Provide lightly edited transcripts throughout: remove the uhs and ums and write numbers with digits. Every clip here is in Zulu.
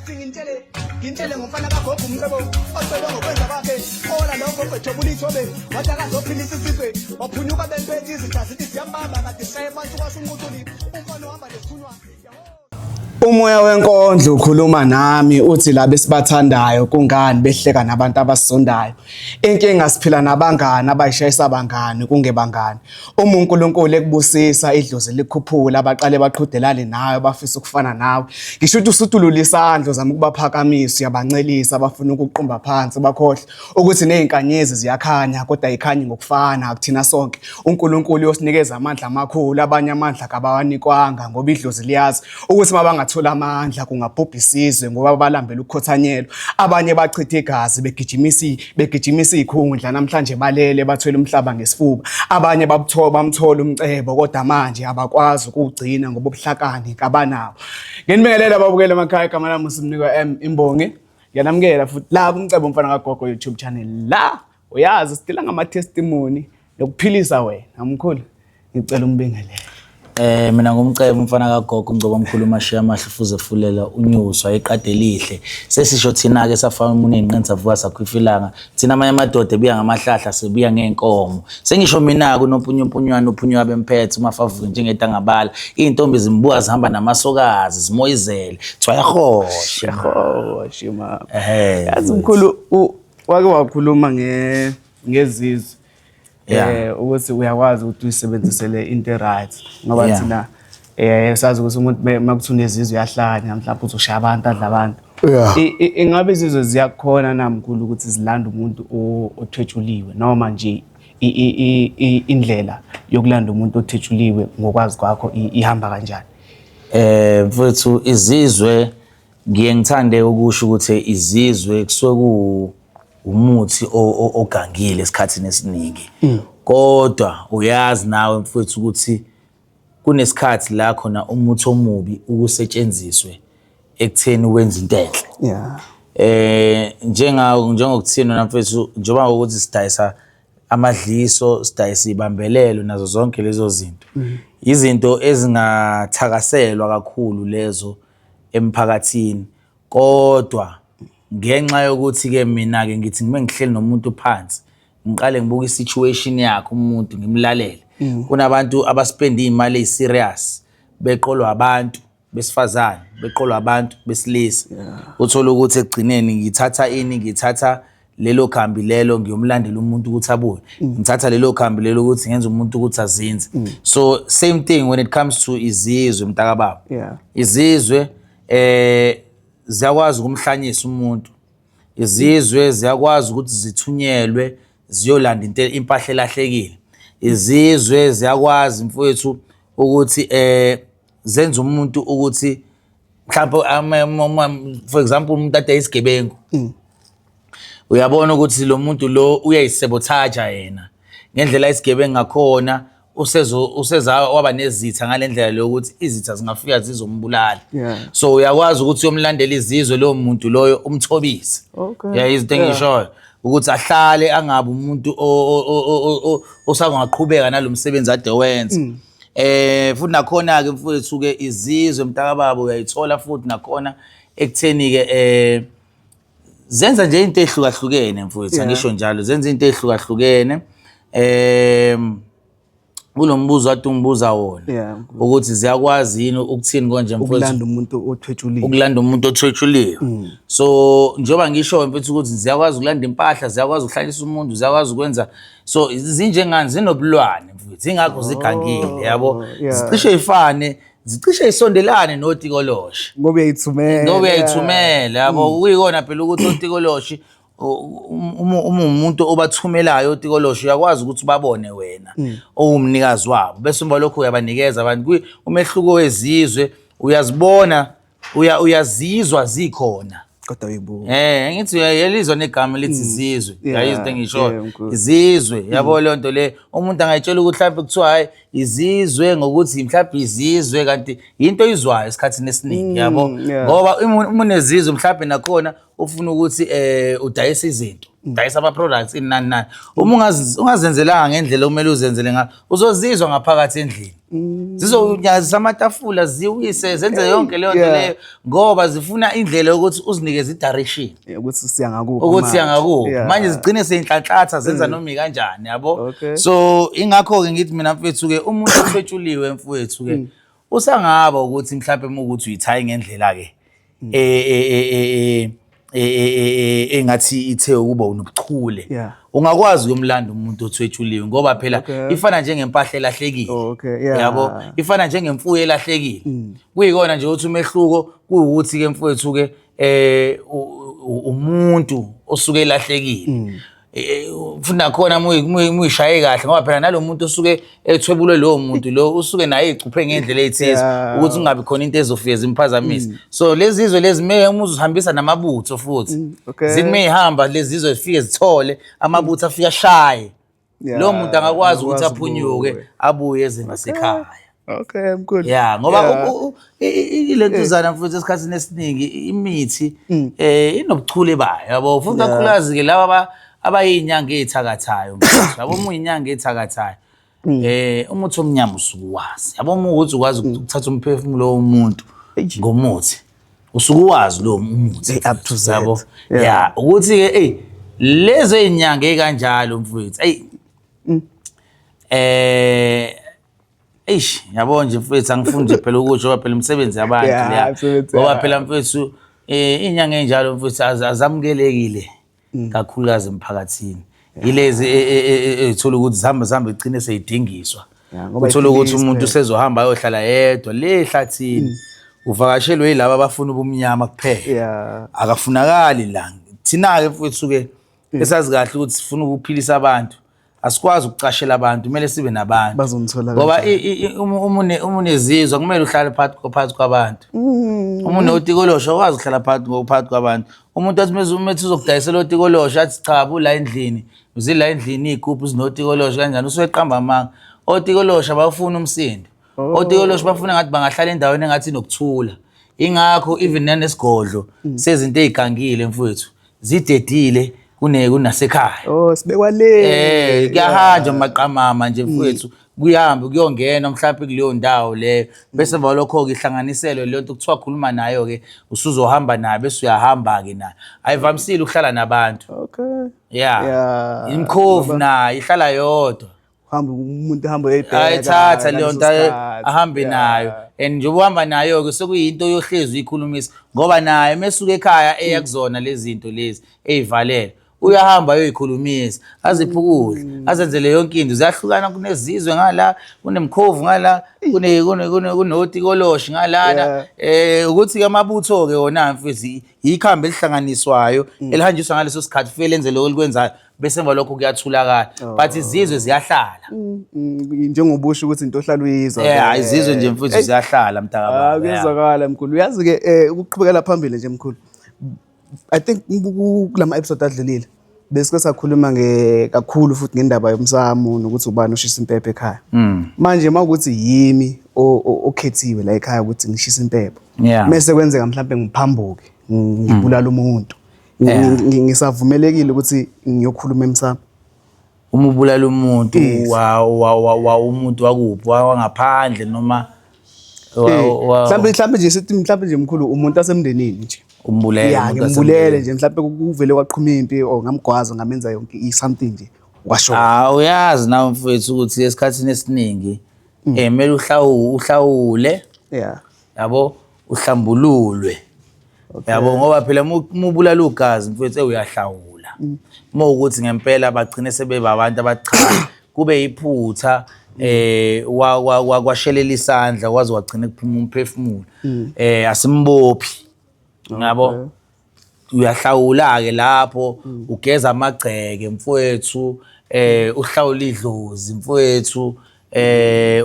Athi ngintshele ngintshele ngomfana kagogo umcebo ocebe ngokwenza kwakhe ola lo gogo ejobula ithobe wathi akazophilisa isizwe waphunyuka bempethe izitha zithi ziyambamba kade shaye phansi kwasho unquthuli umfana uhamba nesithunywa. Umoya wenkondlo ukhuluma nami uthi laba esibathandayo kungani behleka nabantu abasizondayo. Inkinga siphila nabangani abayishayisa abangani kungebangani. Uma uNkulunkulu ekubusisa idlozi likhuphula abaqale baqhudelane nawe bafisa ukufana nawe. Ngisho ukuthi usutulula isandla uzama ukubaphakamisa uyabancelisa bafuna ukuqumba phansi bakhohle ukuthi nezinkanyezi ziyakhanya kodwa ayikhanyi ngokufana akuthina sonke. uNkulunkulu uyosinikeza amandla amakhulu abanye amandla kabawanikwanga ngoba idlozi liyazi ukuthi uma bangathola amandla kungabhubha isizwe ngoba balambela ukukhothanyelwa. Abanye bachitha igazi begijimisa begijimisa izikhundla namhlanje balele bathwele umhlaba ngesifuba. Abanye babuthola bamthola umcebo kodwa manje abakwazi ukuwugcina ngoba ubuhlakani kabanawo. Nginibingelela ababukeli emakhaya, igama lami uSimnikwa M Imbongi. Ngiyanamukela futhi la kuMcebo Mfana kaGogo YouTube channel la uyazi sidila ngama-testimony nokuphilisa wena mkhulu. Ngicela umbingelele. Mina ngumcebo umfana kagogo ungcobo omkhulu umashiya amahle ufuze fulela unyuswa iqade elihle. Sesisho thina ke safaka umunwe enqeni savuka sakhwifa ilanga. Thina amanye amadoda ebuya ngamahlahla sebuya ngeenkomo. Sengisho mina ke unompunyumpunywana uphunywa bemphethe umafavuke njengedangabala. Izintombi zimbuka zihamba namasokazi zimoyizele. Kuthiwa yahosha. Yahosha mama. Yazi mkhulu wake wakhuluma nge ngezizwe ukuthi uyakwazi ukuthi uyisebenzisele into right ngoba thina sazi ukuthi umuntu makuthi unezizwe uyahlanya mhlawumbe uzoshaya abantu adla abantu. Ingabe izizwe ziyakhona na mkhulu ukuthi zilande umuntu othwetshuliwe noma nje indlela yokulanda umuntu othwetshuliwe ngokwazi kwakho ihamba kanjani? Mfowethu izizwe ngiye ngithande ukusho ukuthi izizwe kusuke ku umuthi ogangile esikhathini esiningi. Kodwa uyazi nawe mfowethu ukuthi kunesikhathi la khona umuthi omubi ukusetshenziswe ekutheni wenze into enhle. Njengawo njengokuthina na mfowethu njengoba ukuthi sidayisa amadliso, sidayisa ibambelelo nazo zonke lezo zinto. Izinto ezingathakaselwa kakhulu lezo emphakathini kodwa ngenxa yokuthi-ke mina-ke ngithi ngime ngihleli nomuntu phansi ngiqale ngibuke i-situation yakhe umuntu ngimlalele. Kunabantu abaspenda iy'mali ey'serious beqolwa abantu besifazane, beqolwa abantu besilisa. Uthole ukuthi ekugcineni ngithatha ini, ngithatha lelo khambi lelo ngiyomlandela umuntu ukuthi abuye. Ngithatha lelo khambi lelo ukuthi ngenze umuntu ukuthi azinze. So same thing when it comes to izizwe mntakababa. Izizwe ziyakwazi ukumhlanyisa umuntu. Izizwe ziyakwazi ukuthi zithunyelwe ziyolanda into impahla elahlekile. Izizwe ziyakwazi mfowethu ukuthi zenze umuntu ukuthi mhlawumbe for example umuntu ade isigebengu. Uyabona ukuthi lo muntu lo uyayisabotage yena ngendlela isigebengu ngakhona useza waba nezitha ngalendlela lokuthi izitha zingafika zizombulala. So uyakwazi ukuthi uyomlandela izizwe lowo muntu loyo umthobise. Yeah, izinto engishoyo ukuthi ahlale angabe umuntu osangaqhubeka nalomsebenzi ade wenza. Futhi nakhona ke mfowethu ke izizwe mntakababa uyayithola futhi nakhona ekutheni ke zenza nje into ehlukahlukene mfowethu angisho njalo zenza into ehlukahlukene. Kulo mbuzo ade ungibuza wona ukuthi ziyakwazi yini ukuthini konje mfowethu ukulanda umuntu othwetshuliwe, ukulanda umuntu othwetshuliwe. So njengoba ngisho mfowethu ukuthi ziyakwazi ukulanda impahla, ziyakwazi ukuhlalisa umuntu, ziyakwazi ukwenza so zinjengani zinobulwane mfowethu, ingakho zigangile yabo. Zicishe ifane, zicishe isondelane notikoloshi ngoba uyayithumela, ngoba uyayithumela yabo. Kuyikona phela ukuthi otikoloshi uma umuntu obathumelayo otikoloshi uyakwazi ukuthi ubabone wena owumnikazi wabo, bese umba lokho uyabanikeza abantu. Umehluko wezizwe uyazibona, uyazizwa zikhona kodwa uyibuka. Ngithi uyalizwa negama lithi izizwe, yayizinto engishoyo izizwe yabo leyo nto le. Umuntu angayitshela ukuthi mhlawumbe kuthiwa hayi Izizwe ngokuthi mhlawumbe izizwe, kanti yinto oyizwayo esikhathini esiningi, yabo, ngoba uma unezizwe mhlawumbe nakhona ufuna ukuthi udayise izinto, udayise ama-products, ini nani nani, uma ungazenzelanga ngendlela okumele uzenzele ngayo, uzozizwa ngaphakathi endlini. Zizonyazisa amatafula, ziwise, zenze yonke leyo nto leyo, ngoba zifuna indlela yokuthi uzinikeze i-direction. Ukuthi siya ngakuphi. Ukuthi siya manje. Ngakuphi. Manje zigcine seyinhlanhlatha, zenza noma ikanjani, yabo. So ingakho-ke ngithi mina, mfethu-ke, umuntu othwetshuliwe, mfowethu-ke, usangaba ukuthi mhlawumbe uma ukuthi uyithaye ngendlela-ke engathi ithe ukuba unobuchule, ungakwazi ukuyomlanda umuntu othwetshuliwe, ngoba phela ifana njengempahla elahlekile. Yabo, ifana njengemfuyo elahlekile. Kuyikona nje ukuthi umehluko kuwukuthi-ke, mfowethu-ke, umuntu osuke elahlekile, futhi nakhona muyishaye kahle, ngoba phela nalo muntu osuke ethwebulwe, lowo muntu lo usuke naye ecuphe ngendlela ethize ukuthi kungabi khona into ezofike zimphazamise. So lezi zizwe lezi, uma uzohambisa namabutho futhi, zithi meyihamba lezi zizwe, zifike zithole amabutho, afike ashaye lowo muntu, angakwazi ukuthi angakwazi aphunyuke, ukubuya. Abuye eze ngasekhaya. Okay, mkhulu. Ya, ngoba ile ntuzana, mfowethu, esikhathini esiningi imithi inobuchule bayo, yabo, futhi kakhulukazi ke laba abayinyanga ey'thakathayo, mfowethu. Yabo, uma uyinyanga ey'thakathayo, umuthi omnyama usuke uwazi, yabo, uma ukuthi ukwazi ukuthatha umphefumulo womuntu ngomuthi, usuke uwazi lowo umuthi. Up to Z. Yabo. Ya, ukuthi-ke eyi lezo ey'nyanga ey'kanjalo, mfowethu, eyi eish, yabo nje, mfethu, angifuni nje phela ukusho, ngoba phela imisebenzi yabantu leya. Imisebenzi Ngoba yabo. phela, mfethu, iy'nyanga ey'njalo, mfethu, azamukelekile kakhulukazi emphakathini. Yilezi ey'thola ukuthi zihambe zihambe, igcine seyidingiswa. Yeah, ngoba Uthole ukuthi iphilisi umuntu phela. usezohamba ayohlala yedwa le ehlathini, uvakashelwe yilaba abafuna ubumnyama kuphela. Akafunakali la. Thina-ke, mfethu-ke, esazi kahle ukuthi sifuna ukuphilisa abantu, asikwazi ukucashela abantu, kumele sibe nabantu. Bazongithola Ngoba kanjani? uma unezizwa, kumele uhlale phakathi kwabantu. Uma unotikolosho, awukwazi ukuhlala phakathi kwabantu. Umuntu athi uma ethi uzokudayisela otikolosho, athi cha, bula endlini, uzila endlini iy'gubhu zinotikolosho kanjani, usuke eqamba amanga. Otikolosho abawufuni umsindo. Otikolosho bafuna ngathi bangahlala endaweni engathi inokuthula. Ingakho even nanesigodlo sezinto ey'gangile, mfowethu, zidedile kunasekhaya. Oh, sibekwa le. Kuyahanjwa maqamama nje, mfowethu, kuyahamba kuyongena mhlawumbe kuleyo ndawo leyo, bese emva kwalokho-ke ihlanganiselwe leyo nto kuthiwa khuluma nayo-ke, usuzohamba nayo, bese uyahamba-ke nayo. Ayivamisile ukuhlala nabantu. Ya. Imkhovu nayo ihlala yodwa. Hamba umuntu, hamba uyayibheka. Ayithatha leyo ngaleso nto, sikhathi. ahambe nayo, and njengoba uhamba nayo-ke, sekuyinto yohlezi uyikhulumisa, ngoba naye mesuka ekhaya eya kuzona lezi zinto lezi ey'valele, uyahamba ayoyikhulumisa, aziphe ukudla, azenzele yonke into. Ziyahlukana, kunezizwe ngala, kunemkhovu ngala, kunotikoloshi ngalana. Ukuthi-ke amabutho-ke wona, mfethu, ikhambi elihlanganiswayo elihanjiswa ngaleso sikhathi, fike lenze lokho elikwenzayo, bese emva lokho kuyathulakala, but izizwe ziyahlala. Njengobusho ukuthi into ohlala uyizwa. Yeah, vele. izizwe nje, mfethu, ziyahlala, mntakababa. Ah, kuyezwakala, mkhulu. Uyazi-ke, ukuqhubekela phambili nje, mkhulu. I think kulama episode adlulile besike sakhuluma nge kakhulu futhi ngendaba yomsamo nokuthi ubani oshisa impepho ekhaya. Manje mawukuthi yimi okhethiwe la ekhaya ukuthi ngishisa impepho. Mase kwenzeka mhlawumbe ngiphambuke, ngibulala umuntu. Ngisavumelekile ukuthi ngiyokhuluma emsamo? Uma ubulala umuntu, Yes. wa umuntu wakuphi, wangaphandle noma Mhlawumbe nje sithi mhlawumbe nje, mkhulu, umuntu asemndenini nje. Umbulele Ya, umuntu ngimbulele wasemndenini. nje, mhlawumbe kuvele kwaqhuma impi or ngamgwaza, ngamenza yonke i-something nje, washona. Ah, uyazi nawe, mfowethu, ukuthi esikhathini esiningi kumele uhlawule, yabo, uhlambululwe, yabo, ngoba phela uma ubulala ugazi, mfowethu, uyahlawula. Uma ukuthi ngempela bagcine sebeba abantu abacha, kube iphutha, kwashelela isandla, kwaze wagcina kuphuma umphefumulo, asimbophi, yabo. Uyahlawula-ke lapho, ugeza amagceke, mfowethu, uhlawula idlozi, mfowethu,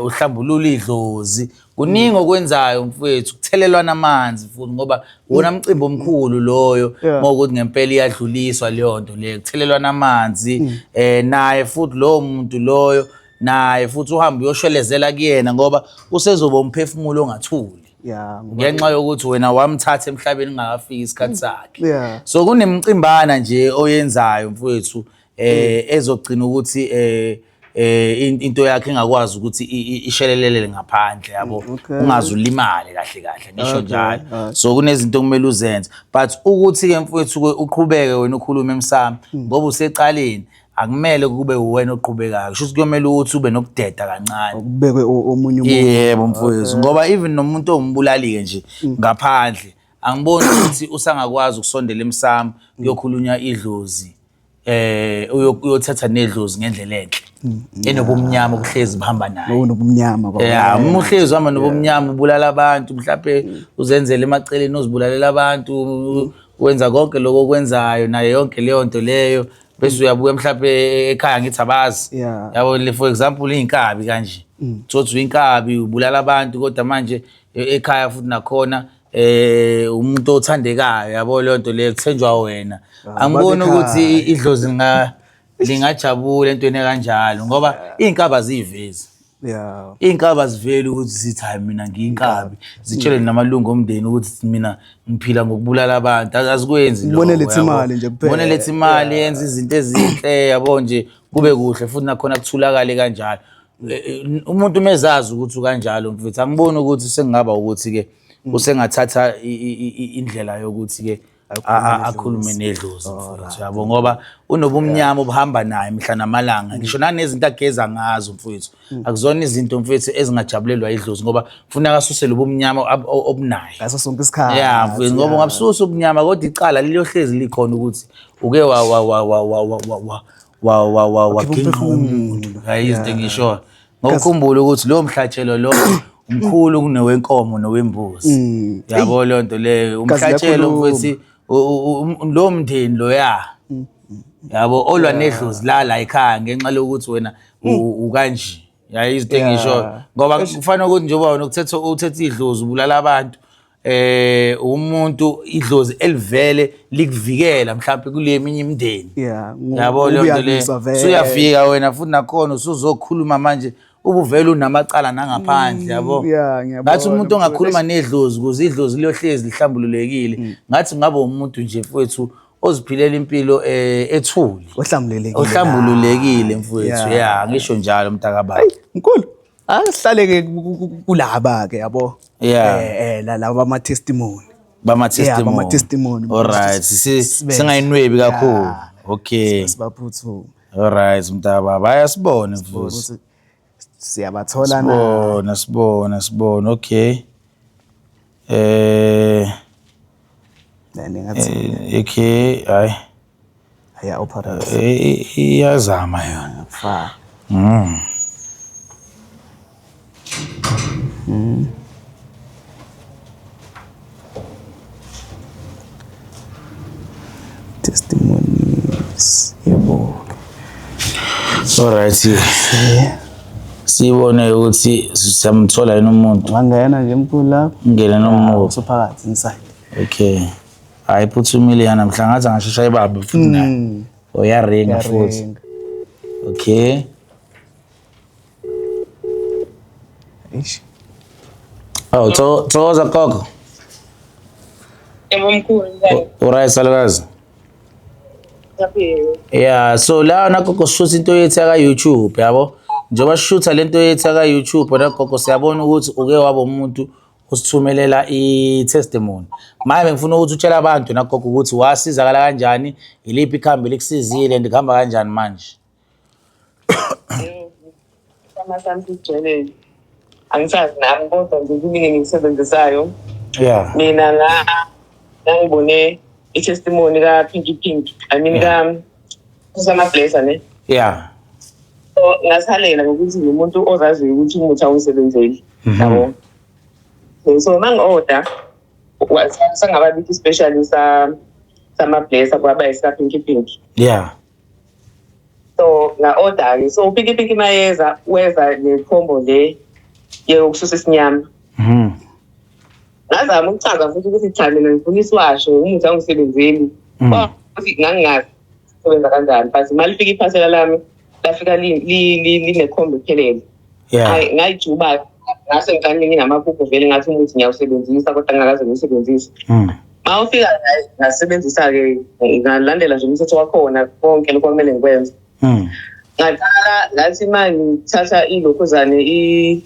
uhlambulula idlozi. Kuningi okwenzayo, mfowethu, kuthelelwa namanzi futhi, ngoba wona mcimbi omkhulu loyo. Mawukuthi ngempela iyadluliswa leyo nto leyo, kuthelelwa namanzi, naye futhi lowo muntu loyo. Naye futhi uhambe uyoshelezela kuyena ngoba usezoba umphefumulo ongathuli. Yeah, ngoba Ngenxa yokuthi wena wamthatha emhlabeni ungakafiki isikhathi sakhe. Yeah. So kunemicimbana nje oyenzayo mfowethu ezogcina ukuthi into yakhe ingakwazi ukuthi ishelelele ngaphandle, yabo. Okay. Ungaze ulimale kahle kahle, ngisho Okay, njalo. alright. So kunezinto okumele uzenze, but ukuthi ke mfowethu ke uqhubeke wena ukhulume emsamo ngoba usecaleni, akumele kube uwena oqhubekayo, kusho ukuthi kuyomele ukuthi ube nokudeda kancane. Kubekwe omunye umuntu. Yebo mfowethu, ngoba even nomuntu owumbulali-ke nje ngaphandle, angiboni ukuthi usangakwazi ukusondela emsamo kuyokhulunywa idlozi, uyothatha nedlozi ngendlela enhle enobumnyama obuhlezi buhamba naye. Nobumnyama kwabo. Yeah, uma uhlezi uhamba nobumnyama ubulala abantu, mhlawumbe uzenzele emaceleni uzibulalela abantu, wenza konke lokho okwenzayo nayo yonke leyo nto leyo, bese uyabuya mhlawumbe ekhaya ngithi abazi. Yeah. Yabo, for example inkabi kanje. Thothi uyinkabi ubulala abantu, kodwa manje ekhaya futhi nakhona umuntu othandekayo, yabo, leyo nto leyo kuthenjwa wena. Angiboni babekhaya. ukuthi idlozi lingajabula entweni kanjalo ngoba iy'nkabi aziyivezi. Yeah. Iy'nkabi aziveli ukuthi zithi hayi mina ngiyinkabi, zitshele namalungu omndeni ukuthi mina ngiphila ngokubulala abantu, azikwenzi lokho, Ubone letha yabo. imali nje kuphela. Ubone letha imali, yenza izinto ezinhle, yabo nje kube kuhle futhi nakhona kuthulakale kanjalo. Umuntu uma ezazi ukuthi ukanjalo mfethu, angiboni ukuthi sengingaba ukuthi-ke usengathatha indlela yokuthi-ke akhulume nedlozi mfowethu, yabo, ngoba unobumnyama obuhamba naye mihla namalanga, ngisho nanezinto ageza ngazo mfowethu, akuzona izinto mfowethu ezingajabulelwa idlozi, ngoba kufuneka asuse lobumnyama obunaye Ngaso sonke isikhathi. Yeah mfowethu, ngoba ungabususa ubumnyama kodwa icala liyohlezi likhona ukuthi uke wa wa wa wa wa wa wa wa wa wa wa waginqa umuntu. Hayi, izinto engisho ngokukhumbula ukuthi lowo mhlatshelo lo umkhulu kunowenkomo nowembuzi, yabo, leyo nto leyo umhlatshelo liyakhuluma. mfowethu, lo mndeni loya, yabo, olwa nedlozi la ekhaya ngenxa lokuthi wena ukanje, yayi izinto engisho ngoba kufanele ukuthi njengoba wena ukuthetha uthetha idlozi ubulala abantu, umuntu idlozi elivele likuvikela mhlawumbe kule eminye imindeni. Yeah, Yabo leyo nto leyo, ubuyalwiswa vele. usuyafika wena futhi nakhona usuzokhuluma manje ubuvele unamacala nangaphandle, yabo. Yeah, ngiyabona, Ngathi umuntu ongakhuluma mfowethu. nedlozi ukuze idlozi liyohlezi lihlambululekile, ngathi ngabe umuntu nje mfowethu oziphilela impilo ethule, Ohlambululekile. ohlambululekile mfowethu. Yeah. Yeah, ngisho njalo mntakababa. Mkhulu. Asihlale ke kulaba ke, yabo. Yeah. Laba ama testimony. Bama testimony. Yeah, bama testimony. All right, Sibe- singayinwebi kakhulu. Yeah. Okay. Sibaphuthume. All right mntakababa, ayasibone mfowethu. Ukuthi siyabathola na. Sibona, sibona, sibona. Okay. Nani ngathi Okay, hayi. aya operate. Iyazama yona. Fa. Testimonies. Yebo. All right. Sibone ukuthi siyamthola yini umuntu. Wangena nje mkhulu lapho. Ngene nomuva. Usuphakathi inside. Okay. Hayi, phuthumile yana mhla ngathi angashesha ibambe futhi naye. Uyaringa futhi. Yaringa. Okay. Eish. Oh, thokoza gogo. Yebo mkhulu, njani? Uright salukazi? Ngiyaphila. Yeah, so la nagogo sishutha into yethu yaka YouTube, yabo. Njengoba sishutha lento yethu yaka YouTube nagogo, siyabona ukuthi uke waba umuntu usithumelela i-testimony. Manje ngifuna ukuthi utshele abantu nagogo ukuthi wasizakala kanjani, iliphi ikhambi likusizile and kuhamba kanjani manje. Isama sami sigcwele. Angisazi nami kodwa nje kuningi engikusebenzisayo. Yeah. Mina la ngangibone i-testimony ka Pinky Pink. I mean ka Kusama Blazer ne. Yeah. So ngasalela ngokuthi ngumuntu ozaziyo ukuthi umuthi awusebenzeli. Yabo. So mangi-order sangababikho special sa sama Blazer kwaba isa Pinky Pink. Yeah. So nga-order-ke, so uPinky Pinky mayeza weza ne-combo le yokususa isinyama. Ngazama ukuchaza futhi ukuthi cha, mina ngifuna isiwasho, umuthi awungisebenzeli. Futhi ngangingazi sebenza kanjani, but uma lifika iphasela lami Lafika linekhombo ephelele. Yeah. Ngayijuba ngase ngiqale nginamaphupho vele ngathi umuthi ngiyawusebenzisa kodwa ngingakaze ngiwusebenzise. Ma ufika ngasebenzisa-ke ngalandela nje umthetho wakhona konke lokho okumele ngikwenze. Ngaqala ngathi uma ngithatha ilokhuzane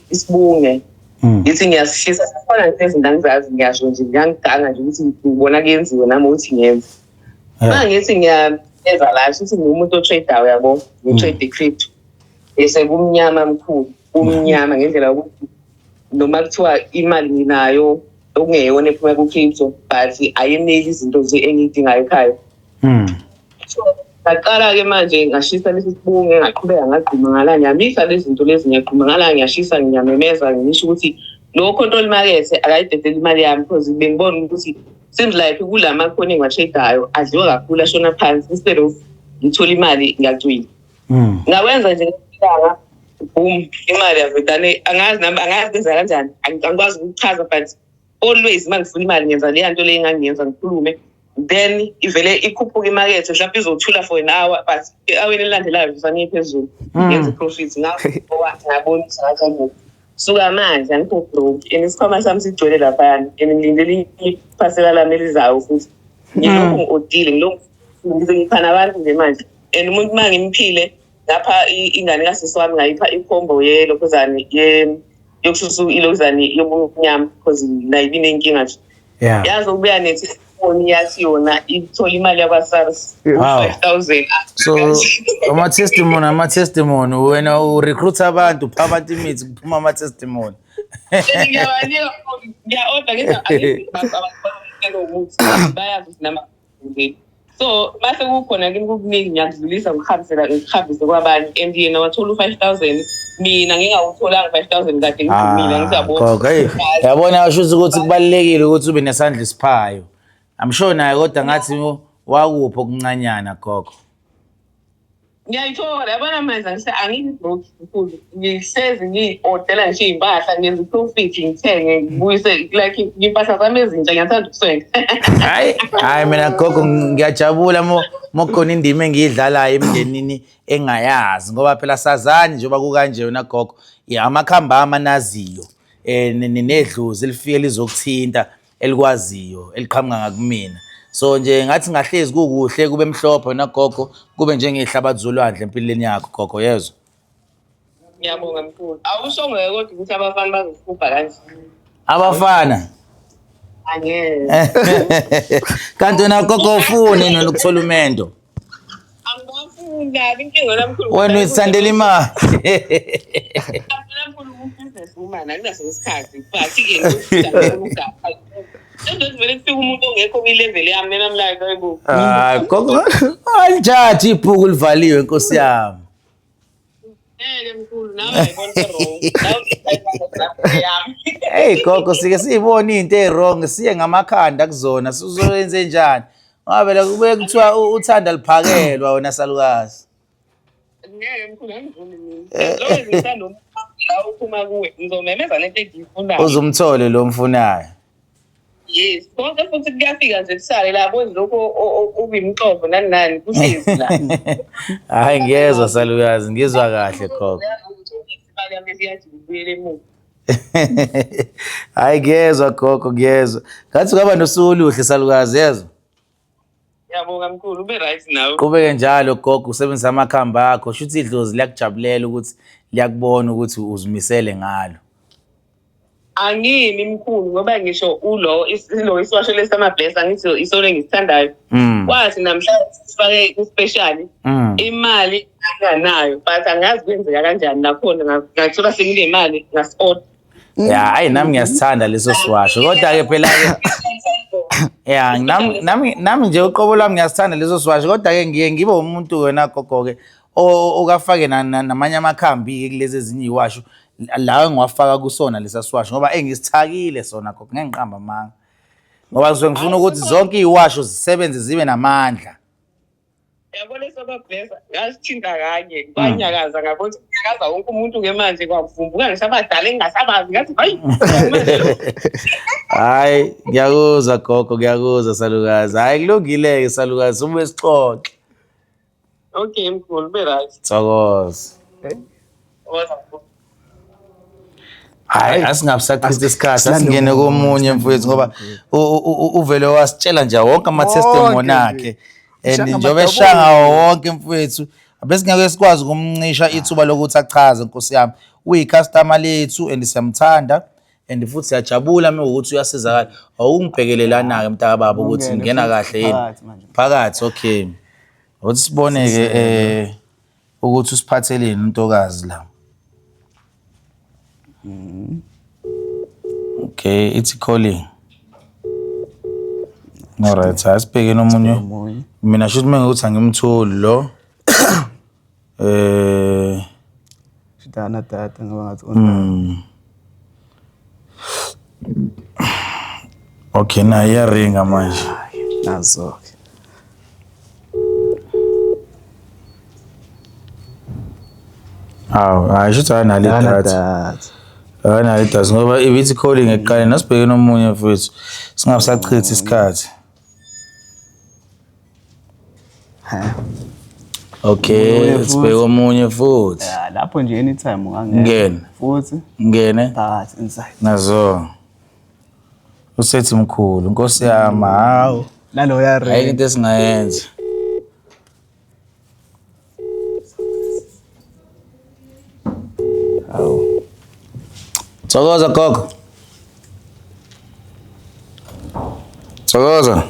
isibunge ngithi ngiyasishisa khona nje izinto angizazi ngiyasho nje ngiyangiganga nje ukuthi ngibona kuyenziwe nami ukuthi ngiyenze. Uma ngithi ngiyenza la shuthi ngiwumuntu o-trade-ayo yabo, ngi-trade i-crypto. Bese kumnyama mkhulu, kumnyama ngendlela yokuthi noma kuthiwa imali nginayo okungeyona ephuma ku-crypto but ayeneli izinto nje engiyidingayo ekhaya. So ngaqala-ke manje ngashisa lesi sibunge ngaqhubeka ngagquma ngala ngiyamisa lezi zinto lezi ngiyagquma ngala ngiyashisa ngiyamemeza ngisho ukuthi lo control market akayidedeli imali yami because bengibona ukuthi seems like kula makhona engiwa-trade-ayo adliwa kakhulu ashona phansi instead of ngithola imali ngiyacwila. Ngakwenza nje ilanga boom imali yavedane angazi nami angazi kwenza kanjani angikwazi ukuchaza but always uma ngifuna imali ngenza leya nto le engangiyenza ngikhulume then ivele ikhuphuka imakethe mhlawumbe izothula for an hour but e-aweni elilandelayo nje phezulu ngenza i-profit ngabona ukuthi ngathi suka manje angikho broke and isikhwama sami sigcwele laphayana and ngilindele iphasela lami elizayo futhi ngilokhu ngi-odile ngilokhu ngize ngipha nabantu nje manje and umuntu uma ngimphile ngapha ingane kasisi wami ngayipha ikhombo yelokhuzane yokususa ilokhuzane yobumnyama because nayo ibinenkinga nje. Yazobuya nethefoni yathi yona ithola imali yakwa-SARS 5,000. So ama-testimony wena u-recruit abantu upha abantu imithi kuphuma ama-testimony. Ngiyabanika ngiya-order ngithi umuthi bayazi ukuthi nama. So mase kukhona kimi kukuningi ngiyakudlulisa ngihambisela ngihambise kwabanye and yena wathola u-5,000 mina ngingawutholanga 5,000 kade ngidumile ngithi yabo. Gogo, hey, yabona usho ukuthi kubalulekile ukuthi ube nesandla esiphayo. I'm sure naye kodwa ngathi wakuphi okuncanyana gogo. Ngiyayithola yabona manje angiyi-broke mkhulu ngihlezi ngiyi-odela nje iy'mpahla ngenza i-profit ngithenge ngibuyise like iy'mpahla zami ezintsha ngiyathanda ukuswenga. Hayi hayi mina gogo ngiyajabula mokukhona indima engiyidlalayo emndenini engayazi ngoba phela sazani njengoba kukanje wena gogo amakhambi amanaziyo nedlozi elifike lizokuthinta elikwaziyo eliqhamuka ngakumina. So nje ngathi ngahlezi kukuhle kube mhlophe wena gogo kube njengehlabathi zolwandle empilweni yakho gogo yezwa. Ngiyabonga mkhulu. Awusho ngeke kodwa ukuthi abafana bazosigubha kanje. Abafana? Angeke. Kanti wena gogo ufuni nona ukuthola umendo? Angibafuni kabi inkinga wena mkhulu. Wena uyithandela imali. Mina mkhulu ubusiness woman anginaso isikhathi but ke ngifuna vele kufika umuntu ongekho kwi-level yami mina I'm like hayibo. Hayi gogo alijaji ibhuku livaliwe nkosi yami. Ngeke mkhulu nawe uyayibona wrong. Nawe yami. Hey gogo sike siyibone into e-wrong siye ngamakhanda kuzona sizoyenze njani? Ngoba phela kube kuthiwa uthanda liphakelwa wena salukazi. Ngeke mkhulu angivumi mina. As long as ngithanda umuntu la uphuma kuwe ngizomemeza lento engiyifunayo. Uzumthole lo mfunayo. Yes, konke futhi kuyafika nje kusale la konje lokho okuyimxovo nani nani kuhlezi la. Hayi ngiyezwa salukazi, ngizwa kahle gogo. Imali yami isiyathi ibuyele emuva. Hayi ngiyezwa gogo, ngiyezwa. Ngathi kwaba nosuku oluhle salukazi, yezwa. Ngiyabonga mkhulu, ube right nawe. Qhubeke njalo gogo, usebenzise amakhambi akho. Shuthi idlozi liyakujabulela ukuthi liyakubona ukuthi uzimisele ngalo. Angimi mkhulu ngoba ngisho ulo isilo isiwasho lesi samabless angithi isolo engisithandayo. Kwathi namhlanje sifake ku-special imali anganayo but angazi kwenzeka kanjani nakhona ngathola senginemali ngasi-order. Ya, hayi nami ngiyasithanda leso siwasho. Kodwa ke phela ke ya nami nje uqobo lwami ngiyasithanda leso siwasho kodwa ke ngiye ngibe umuntu wena gogo ke okafake namanye amakhambi ke kulezi ezinye iwasho la engiwafaka kusona lesa siwasho ngoba engisithakile sona gogo ngeke ngiqamba amanga. Ngoba ngisuke ngifuna ukuthi zonke iziwasho zisebenze zibe namandla. Yabona esobablessa ngasithinta kanye kwanyakaza ngabona ukuthi kunyakaza wonke umuntu ke manje kwavumbuka ngisho abadala engingasabazi ngathi hayi Hayi ngiyakuzwa gogo ngiyakuzwa salukazi. Hayi kulungile ke salukazi ube sixoxe. Okay mkhulu, be right. Thokoza. Woza mkhulu. Hayi, asingabisachitha isikhathi, Silande asingene komunye, komunye mfowethu, ngoba uvele wasitshela nje wonke ama-testimony Wonke akhe nje. and Ushanga njengoba amadabula. eshanga wonke mfowethu, besingeke sikwazi ukumncisha ithuba lokuthi achaze. Nkosi yami, uyi-customer lethu and siyamthanda and futhi siyajabula uma ukuthi uyasizakala. Awungibhekele lana-ke mntakababa ukuthi Ungene ngingena futhi kahle yini phakathi manje. Phakathi, okay. Ukuthi sibone-ke ukuthi usiphatheleni untokazi la. Okay, it's calling. Alright, asibheke nomunye. Omunye. Mina shuthi mengukuthi angimtholi lo. Shidana data ngoba ngathi unayo. Okay, na iyaringa manje. Nazo ke. Hawu, hayi, shuthi akanalo Akana idatha. data. Akanalo idatha ngoba ibithi calling ekuqaleni. Asibheke nomunye mfowethu. Singasachithi isikhathi. Ha. Okay, Omunye sibheke futhi. omunye futhi. Ya, lapho nje anytime ungangena. Ngena. Futhi Ngene. phakathi inside. Nazo. Usethi mkhulu, Nkosi yami, hawu. Nalo ya Ayikho into esingayenza. Hawu. Thokoza gogo. Thokoza.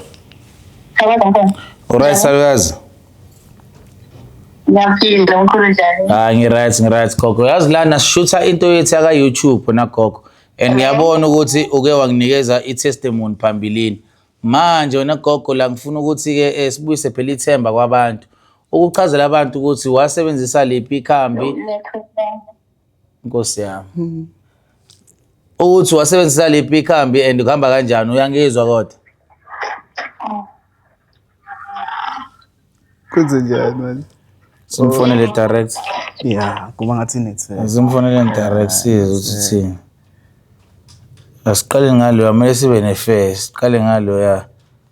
Alright, salukazi. Ngiyaphila mkhulu, njani? Hayi, ngi-right, ngi-right gogo. Yazi lana sishutha into yethu yaka YouTube na gogo. And ngiyabona ukuthi uke wanginikeza i-testimony phambilini. Manje wena gogo la ngifuna ukuthi ke sibuyise phela ithemba kwabantu. Ukuchazela abantu ukuthi wasebenzisa liphi ikhambi, Nkosi yami. Ukuthi wasebenzisa liphi ikhambi and kuhamba kanjani, uyangizwa kodwa? Kwenze njani manje? Simfonele direct. Ya, kuba ngathi network. Simfonele direct sizwe ukuthi uthini. Asiqale ngalo, kumele sibe ne-fair, siqale ngalo ya.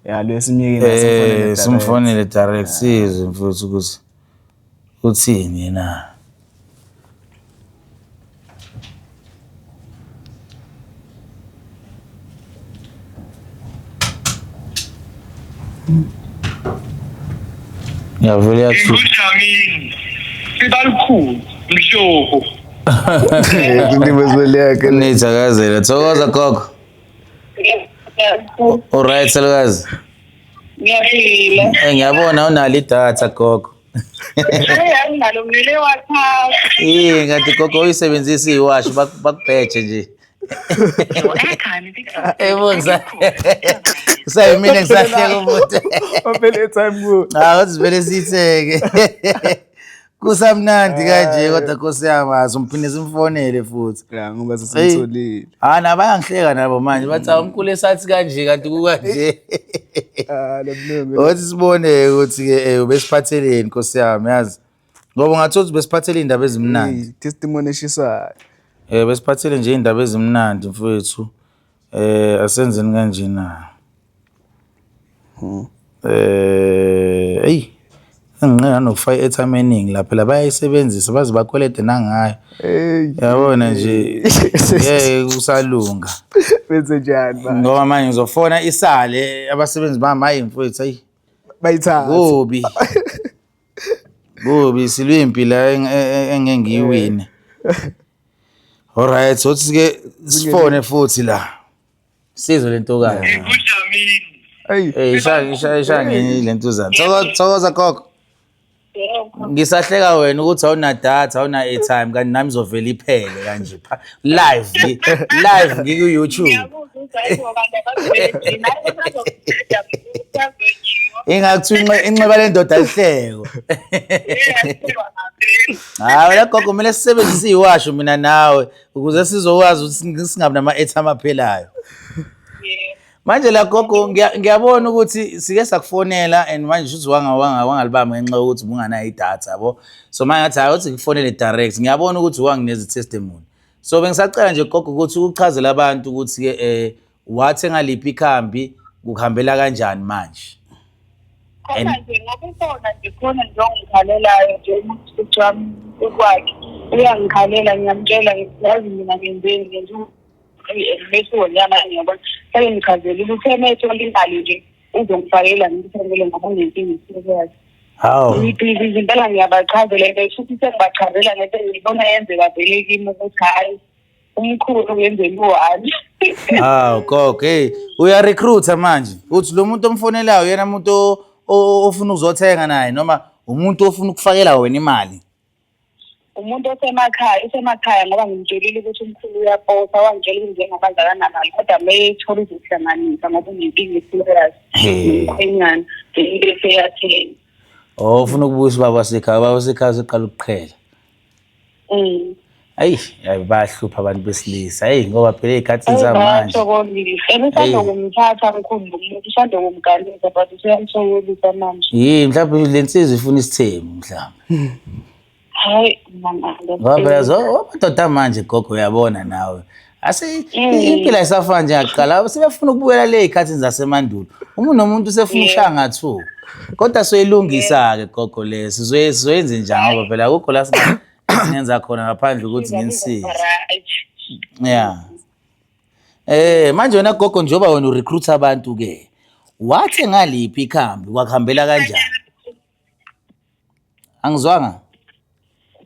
Ya, lo esimyekile. Simfonele direct sizwe mfowethu ukuthi uthini yena. Ngiyavele yathuka. Ngudlamini. Sibalukhulu. Mhloko. Indima ezweleke. Nithakazela. Thokoza gogo. Alright, salukazi. Ngiyaphila. Ngiyabona unalo idatha gogo. Hayi, anginalo mina le WhatsApp. Yini ngathi gogo uyisebenzisa iwashi bakubheje nje. Yebo, kusayimina ngisahleka umuntu. Waphela airtime ku. Cha, kodwa sivele siyitheke. Kusamnandi kanje kodwa Nkosi yami, azomphinde simfonele futhi. Ya, ngoba sesimtholile. Ah, nabayangihleka nabo manje bathi awu mkhulu esathi kanje kanti kukanje. Ah, lo mlungu. Othi sibone ukuthi ke ubesiphatheleni Nkosi yami, yazi. Ngoba ungathola ukuthi besiphathele indaba ezimnandi. Hey, testimony eshisayo. Besiphathele nje indaba ezimnandi mfowethu. Asenzeni kanje na. Hey, nginqena nokufaka i-airtime eningi lapha, la bayayisebenzisa baze bakwelede nangayo. Hey. Yabona nje ngeke kusalunga. Benze njani ba? Ngoba manje ngizofona isale abasebenzi bami, hayi mfowethu, hayi. Bayithatha. Kubi. Kubi silwimpi la engeke ngiyiwine. Alright, sothi ke sifone futhi la. Sizwe lentokazi. Ngudlamini. Hey. Eh, isha isha ngenye lentuzana. Thokoza, thokoza gogo. Ngisahleka wena ukuthi awuna data, awuna airtime, kanti nami izovela iphele kanje. Live, live ngiku YouTube. Ngiyakuzwa ukuthi hayi ngoba ngiyababheki. Nawe bazokuqeda usazonyiwa. Ingakuthiwa inxeba lendoda lihleko. Hayi wena gogo, kumele sisebenzise iwasho mina nawe ukuze sizokwazi ukuthi singabi nama-airtime aphelayo. Manje la gogo ngiyabona ukuthi sike sakufonela and manje shuthi wangalibamba ngenxa yokuthi ubunganayo idatha, yabo. So manje ngathi hayi, uthi ngikufonele direct. Ngiyabona ukuthi wangineza testimony. So bengisacela nje gogo ukuthi uchazele abantu ukuthi ke wathenga liphi ikhambi, kuhambela kanjani manje. Khona nje ngoba ukhona nje khona nje ongikhalelayo nje umuntu futhi wami ukwakhe uyangikhalela ngiyamtshela yazi mina ngenzeni ngenza bese wonyama ngiyabona sebengichazela ukuthi emethola imali nje uzongifakela ngimthengele ngoba unenkinga isikazi. Hawu. Ngibhizi impela ngiyabachazela into futhi sengibachazela ngento ngibona yenzeka vele kimi ukuthi hhayi umkhulu ngenzela u-one. Hawu gogo, hey, uya recruiter manje. Uthi lo muntu omfonelayo yena umuntu ofuna ukuzothenga naye noma umuntu ofuna ukufakela wena imali. Umuntu osemakhaya, usemakhaya ngoba ngimtshelile ukuthi umkhulu uyaposa, wangitshela ukuthi njengamanje akanamali kodwa uma ethola uzohlanganisa ngoba unenkinga eserious. Nomkhwenyana, bese eyathenga. Oh, ufuna ukubuyisa ubaba wasekhaya, ubaba wasekhaya useqala ukuqhela. Ayi, ayi bayahlupha abantu besilisa. Ayi ngoba phela ey'khathini zamanje. Bayathokozisa. And usanda kumthatha mkhulu lo muntu, usanda kumganisa but useyamthokozisa manje. Yini mhlawumbe le nsizwa ifuna isithembu mhlawumbe. Hayi, mama. Ngoba phela amadoda amanje gogo uyabona nawe. Ase impilo ayisafani njengakuqala. Sebefuna ukubuyela le ey'khathini zasemandulo. Umuntu nomuntu usefuna ukushaya nga-two. Kodwa soyilungisa-ke gogo le sizoyenze njani ngoba phela akukho la singenza khona ngaphandle ukuthi nginisize. Yeah. Manje wena gogo njengoba wena urecruit abantu ke wathe ngaliphi ikhambi kwakuhambela kanjani? Angizwanga?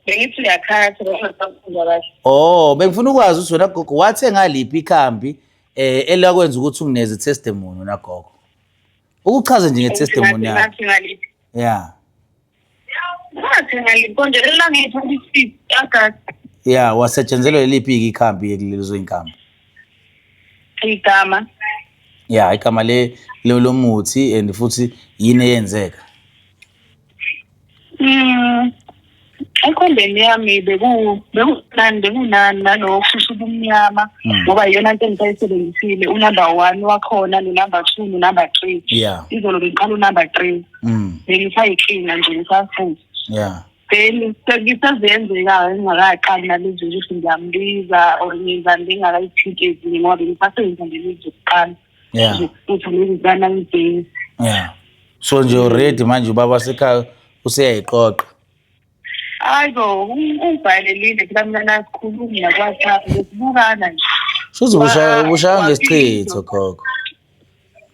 Bengithi uyakhatha ungasakuzwa kahle. Oh, bengifuna ukwazi ukuthi wena gogo wathe ngaliphi ikhambi elakwenza ukuthi ungineze testimony wena gogo. Ukuchaze nje nge-testimony yakho. Ngathi ngaliphi. Yeah. Ngathi ngaliphi konje elanga 26 August. Yeah, wasetshenzelwa leliphi ikhambi kulezo inkambi? Igama. Yeah, igama le lomuthi and futhi yini eyenzeka? Enkondeni yami bekunani bekunani nalokho kushusha ubumnyama ngoba iyona nto engisayisebenzisile unumber 1 wakhona no-number 2 no-number 3. Yeah. Izolo bengiqala unumber 3. Bengisayikina nje ngisafunda. Yeah. Then sekusezenzeka ngingakaqali nalezi ukuthi ngiyambiza or ngenzani bengingakayithinti ezinye ngoba bengisasebenzisa nje lezi zokuqala. Yeah. Zokufuthi lezi zika-nine days. Yeah. So nje already manje ubaba wasekhaya useyayiqoqa. Hayi bo, ungibhalelile phela mina nasikhulumi nakwa-WhatsApp besibukana nje. Shuthi ubushaya ngesichitho gogo.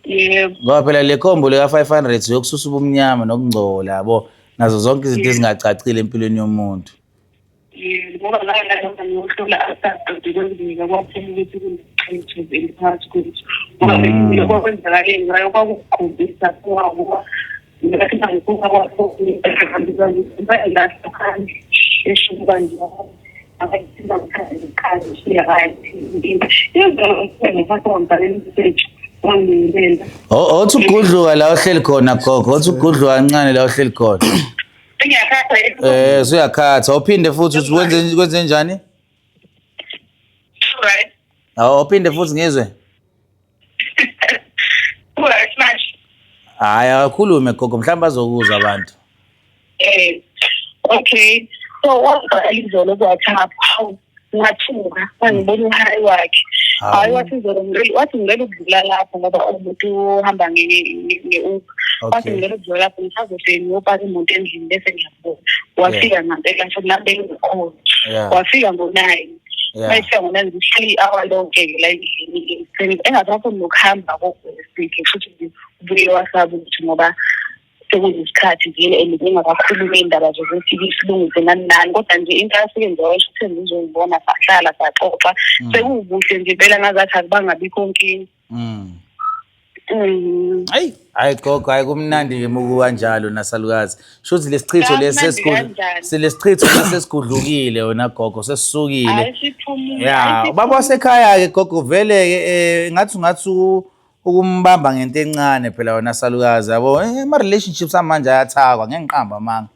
Yebo. Ngoba phela le combo le ka-500 yokususa ubumnyama nokungcola yabo nazo zonke izinto ezingacacile empilweni yomuntu. Yebo, ngoba ngake ngiyohlola after kwenzeka kwaphela ukuthi kunesichitho vele phakathi kwethu. Ngoba bengile kwakwenzakaleni ngayo kwakukhombisa ngoba ngathi ngikuka kwakho Othi ugudluka la ohleli khona gogo, othi ugudluka kancane la ohleli khona. Suyakhatha, uphinde futhi uthi wenze njani? Right. Awuphinde futhi ngizwe. Hayi akakhulume gogo, mhlawumbe bazokuzwa abantu. Okay. So wangibhala izolo ku-WhatsApp, hawu ngathuka mangibona uhayi wakhe. Hayi wathi izolo wathi ngicela ukudlula lapho ngoba umuntu ohamba nge-Uber. Wathi ngicela ukudlula lapho ngisazofike ngiyopaka imoto endlini bese ngiyabona. Wafika ngempela futhi nami bengikhona. Wafika ngo-9. Mayifika ngo-9 ngihleli i-hour lonke-ke la endlini engasafuni nokuhamba kokuwesike futhi ubuye wasaba ukuthi ngoba sekunesikhathi vele and bengakakhulumi iy'ndaba zokuthi silungise nani nani kodwa nje into afike nje wayesho ukuthi ngizongibona sahlala saxoxa sekuwubuhle nje impela ngazathi akubangabikho nkinga. Hayi hayi gogo, hayi kumnandi ke muku kanjalo nasalukazi. Shuthi lesichitho lesi lesichitho sesigudlukile wena gogo sesisukile. Yeah, ubaba wasekhaya ke gogo vele ke ngathi ungathi ukumbamba ngento encane phela wena salukazi yabo. Ama relationships amanje ayathakwa ngeke ngiqamba amanga.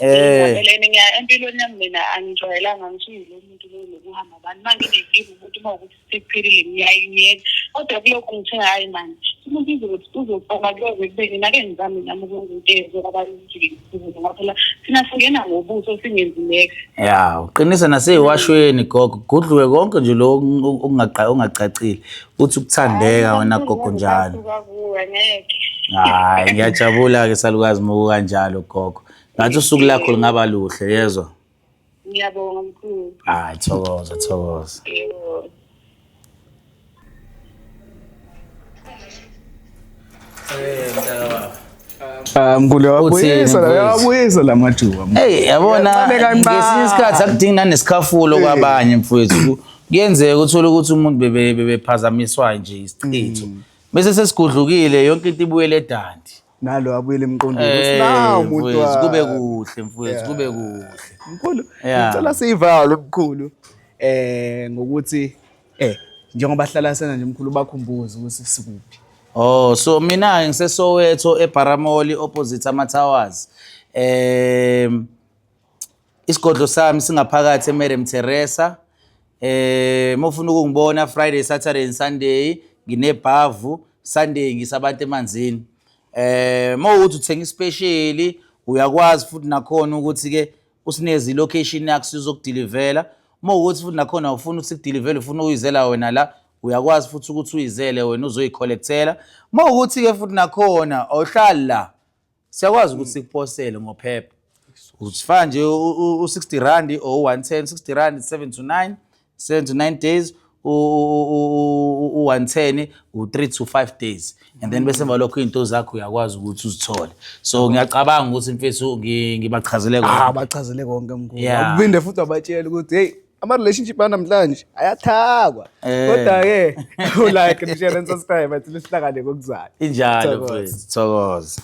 Vele ngiya empilweni yami mina angijwayelanga ngisho lo muntu lo lokuhamba abantu manje nginenkinga umuntu uma ukuthi sekuphelile ngiyayiyeka kodwa kulokhu ngithe hayi mani umuntu uzoqoma kuyoze kube nina ake ngizame nami ukwenza into eyenziwa abanye ukuthi ngikusize ngoba phela thina singena ngobuso singenzi nex. Ya, uqinisa naseyiwashweni gogo, gudluke konke nje lo okungacacile uthi ukuthandeka wena gogo njalo. Ngeke. Hayi, ngiyajabula-ke salukazi uma kukanjalo gogo. Ngathi usuku lakho lungaba luhle, yezwa? Ngiyabonga mkhulu. Hayi, thokoza, thokoza. Yebo. Ah, mkhulu Uthini, yabuyisa mfowethu? yabuyisa la majuba. Hey, yabona Kancane kancane. ngesinye isikhathi akudingi nanesikhafulo kwabanye mfowethu. Kuyenzeka uthole ukuthi umuntu bebephazamiswa nje isichitho. Bese sesigudlukile yonke into ibuyele edandi. Nalo abuyele emqondweni. Eh, Ukuthi nawu umuntu mfowethu, kube wami. kuhle mfowethu, kube kuhle. Mkhulu, Yeah. ngicela siyivale mkhulu. Ngokuthi njengoba hlala sena nje mkhulu bakhumbuze ukuthi sikuphi. Oh, so mina ngiseSoweto eBaramoli opposite ama Towers. Isigodlo sami singaphakathi eMariam Teresa. Mawufuna ukungibona Friday, Saturday and Sunday nginebhavu, Sunday ngisabantu emanzini. Mawukuthi uthenga ispecial uyakwazi futhi nakhona ukuthi ke usineze location yakho sizokudelivela. Mawukuthi futhi nakhona ufuna ukuthi kudelivele ufuna uyizela wena la uyakwazi futhi ukuthi uyizele wena uzoyicollectela. Mawukuthi ke futhi nakhona awuhlali la siyakwazi ukuthi sikuposele ngophepha. Usifaka nje u-60 rand or u-110, 60 rand 7 to 9, 7 to 9 days, u-110 u-3 to 5 days. And then bese emva lokho iy'nto zakho uyakwazi ukuthi uzithole. So ngiyacabanga ukuthi mfethu ngibachazele Ah, konke. bachazele konke mkhulu. Yeah. Uphinde futhi wabatshela ukuthi hey ama relationship anamhlanje ayathakwa. Kodwa ke u like, share and subscribe athi sihlangane ngokuzayo. Injalo Thokoza. mfethu, thokoza.